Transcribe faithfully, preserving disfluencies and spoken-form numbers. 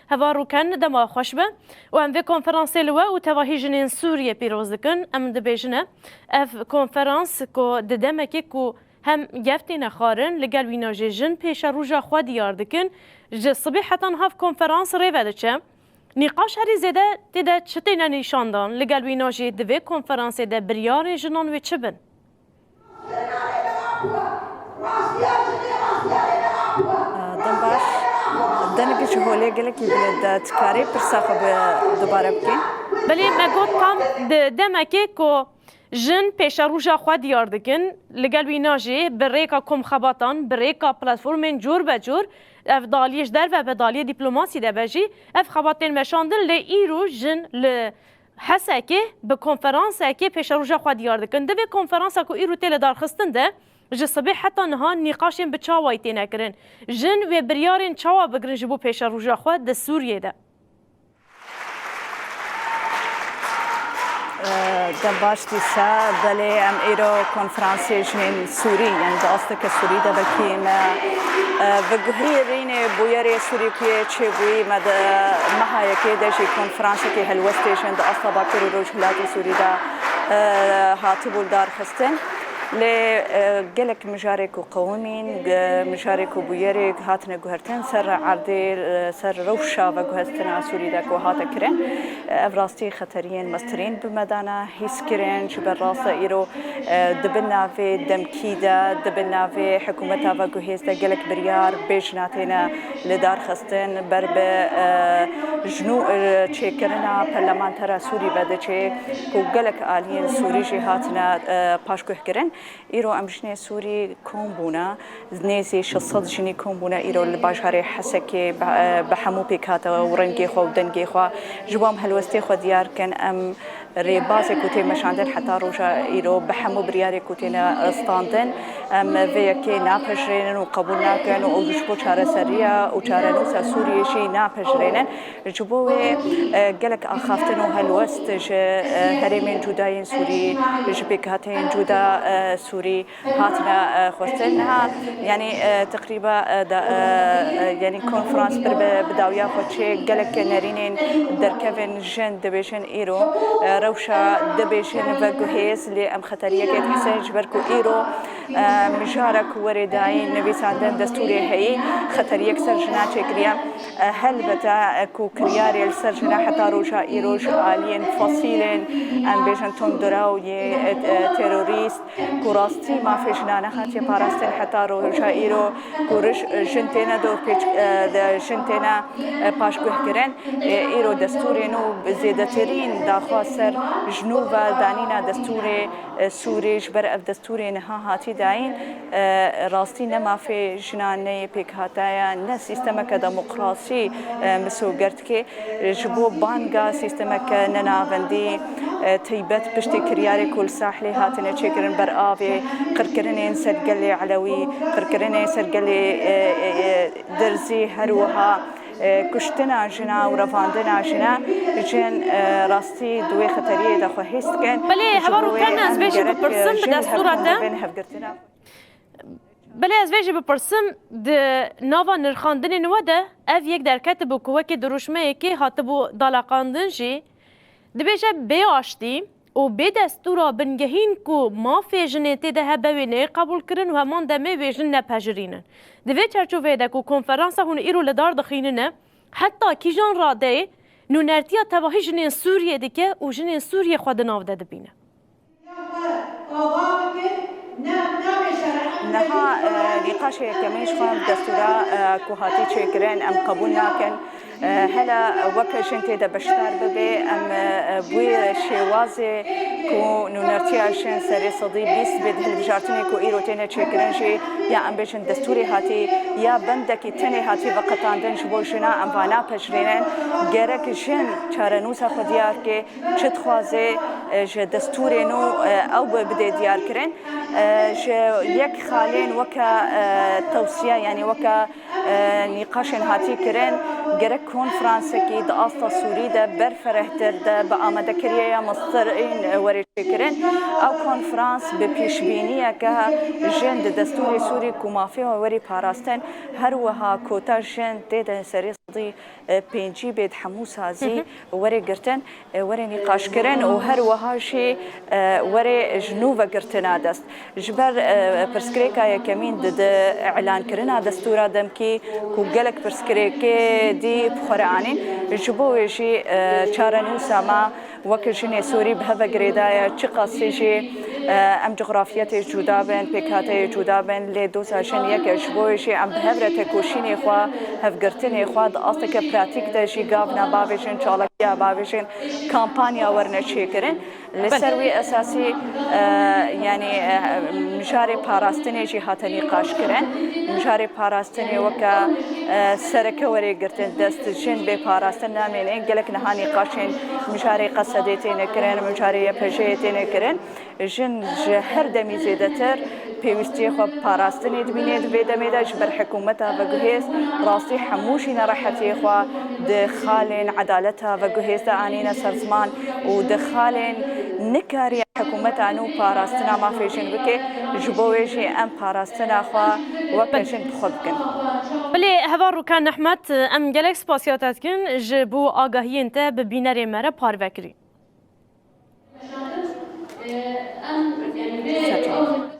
Heval Rûken, dema xweş be û em vê konferansê li we û tevahî jinên Sûriyê pîroz dikin. Em dibêjine, ev konferans ku di demekê ku hem gef têne xwarin, li gel wîna jî jin pêşerûja xwe diyar dikin. Ji sibê heta niha ev konferans rê ve diçe. Nîqaş herî zêde tê de çi têne nîşandan? Li gel wîna jî di vê konferansê de biryarên jinan wê çi bin? Dem baş. Dengê ji holê gelekî bilind e. Tu karî pirsa xwe bi dubare bikî? Belê, me got tam di demekê ku jin pêşerûja xwe diyar dikin, li gel wîna jî bi rêka komxebatan, bi rêka platformên cûr be cûr, ev daliyê ji derve be, daliyê dîplomasî de be jî, ev xebat tên meşandin, lê îro jin li Hesekê bi konferansekê pêşeroja xwe diyar dikin. Di vê konferansa ku îro tê lidarxistin de, ji sibê heta niha nîqaşên bi çawayî têne kirin. Jin wê biryarên çawa bigirin ji bo pêşeroja xwe di Sûriyê de? Dem baş dîsa, belê em îro konferansê jinên Sûrî, yani di asteke Sûrî de belkî me, e, bi guhîrînê bûyerê Sûrî ku yê çêbûyî me di meha yekê de jî konferansekî helwestê jin di asta Bakur û Rojhilatê Sûrî de, e, hatibû lidarxistin. Lê, e, gelek mijarê ku qewimîn, ge-, mijarê ku bûyerê hatine guhertin ser erdê, e, ser rewşa veguhestina Sûrî de ku hate kirin. Ev rastî xeteriyên mestirîn bi me dana hîskirin, ji ber rasta îro, e, di bin navê demkî de, di bin navê hikûmeta veguhêz de gelek biryar bê jina têne lidarxistin, ber bi, e, jinû, e, çêkirina perlemantera Sûrî ve diçe ku gelek aliyên Sûrî jî hatine, e, paşguhkirin. Îro em jinê Sûrî kom bûne, nêzî şeş sed jinî kom bûne, îro li bajarê Hesekê bi, bi hemû pêkhate û rengê xwe û dengê xwe ji bo em helwestê xwe diyar kin. Em rêbazê ku tê meşandin heta roja îro bi hemû biryarê ku têne standin, em vê yekê napejirênin û qebûl nakin û ji bo çareseriya û çarenûsa Sûriyê jî napejirênin. Ji bo wê, e, gelek axaftin û helwest ji, e, herêmên cuda yên Sûrî, ji pêkhateyên cuda, e, Sûrî hatine, e, xwestin. Niha, yanî, e, teqrîba, e, da, e, e, yanî konferans pir bi, bi dawiya xwe çê gelek nerînên derkevin jin dibêjin îro, e, rewşa dibêjin veguhêz, lê em xeteriyekê dihsin ji ber ku îro, e, mijara ku werê dayîn nivîsandin destûrê heyî, xeteriyek ser jina çêkiriye. E, helbete, e, ku kiryarê li ser jina heta roja îro ji aliyên fasîlên, em bêjin tundura û yê, e, e, terorîst, ku rastî mafê jinan nehatiye parastin heta roja îro, ku rij-, jin têne dorpêç, e, de, jin têne, e, paşguhkirin. E, îro destûrê nû zêdetirîn daxwaz ser ji nû ve danîna destûrê, e, Sûrê ji ber ev destûrê niha hatî dayîn, e, rastî ne mafê jinan ne yê pêkhataya, ne sîstemeke demokrasî, e, misoger dike. Ji bo banga sîstemeke nenavendî, e, teybet piştî kiryarê ku li Sahlê hatine çêkirin ber avê, qirkirinên ser gelê Elewî, qirkirinên ser gelê, e, e, e, Dirzî, her wiha, e, kuştina jina û revandina jina, jin, e, rastî di wê xeteriyê de xwe hêz dikin. Belê, Ji heval bo wê Rûken, ez em vê jî gerek, bipirsim, e, bi jin li hev destûra kom te. bibin hevgirtina. Belê, ez vê jî bipirsim, di nava nirxandinên we de ev yek derketibû ku wekî dirûşmeyekê hatibû daleqandin jî, dibêje bê aştî û bê destûra bingehîn ku mafê jinê tê de hebe wê neyê qebûlkirin û heman demê wê jin nepejirînin. Di vê çerçoveyê de ku konferansa hûn îro li dar dixînine, heta kîjan radeyê nûnertiya tevahî jinên Sûriyê dike û jinên Sûriyê xwe di nav de dibîne? Niha, e, nîqaşê yekemîn ji xwe em destûra, e, ku hatî çêkirin, em qebûl nakin. E, hela weke jin tê de beşdar bibe, em, e, bi wê şêwazê ku nûnertiya jin serê sedî bîst bê di hilbijartinê ku îro têne çêkirin jî, ya em bêjin destûrê hatî, ya bendekî tenê hatî veqetandin ji bo jina, em va napejirînin. Gerek jin çarenûsa xwe diyar ke, çi dixwaze, e, ji destûrê nû, e, ew bi-, bide diyarkirin. E, ji yek xalên weke, e, tewsiye, yanî weke, e, nîqaşên hatî kirin, gerek konferansekî di asta Sûrî de berferehtir de bi amadekiriyeya mestirên, e, werê çêkirin. Ew konferans bi pêşbîniyeke jin di destûrê Sûrî ku mafê wan werî parastin, her wiha kota jin tê de serê sedî pêncî bê di hemû sazî were girtin, were nîqaşkirin û her wiha jî were ji nû vegirtina dest. Ji ber pirsgirêka yekemîn di, di îlankirina destûra demkî ku gelek pirsgirêkê dî bi xwe re anîn, ji bo wê jî çarenûsa me weke jinê Sûrî bi hev ve girêdayî ye, çiqasî jî, e, em cografyetê cuda bin, pêkhateyê cuda bin, lê doza jin yek e. Ji bo wê jî em bi hev re tekoşînê xwe, hevgirtinê xwe di asteke pratîk de jî gavna bavêjin, çalakiya bavêjin, kampanya werine çêkirin. Li ser wî esasî, e, yanî, e, mijarê parastinê jî hate nîqaşkirin. Mijarê parastinê weke, e, sereke were girtin dest, jin bê parastin namêne. Gelek niha nîqaşên mijarê Qesedê têne kirin, mijarê Y P J'ê têne kirin. Jin ji her demî zêdetir pêwîstiyê xwe bi parastinê dibîne di vê demê de ji ber hikûmeta veguhêz. Rastî hemû jî nerehetiyê xwe di xalên edaleta veguhêz de anîne ser ziman û di xalên nikarî hikûmeta nû parastina mafê jin bike, ji bo wê jî em parastina xwe weke jin bi xwe bikin. Belê, Heval Rûkan Ehmed, em gelek spasiya te dikin ji bo agahiyên te bi bînerê me re parve kirî. Ser çavan.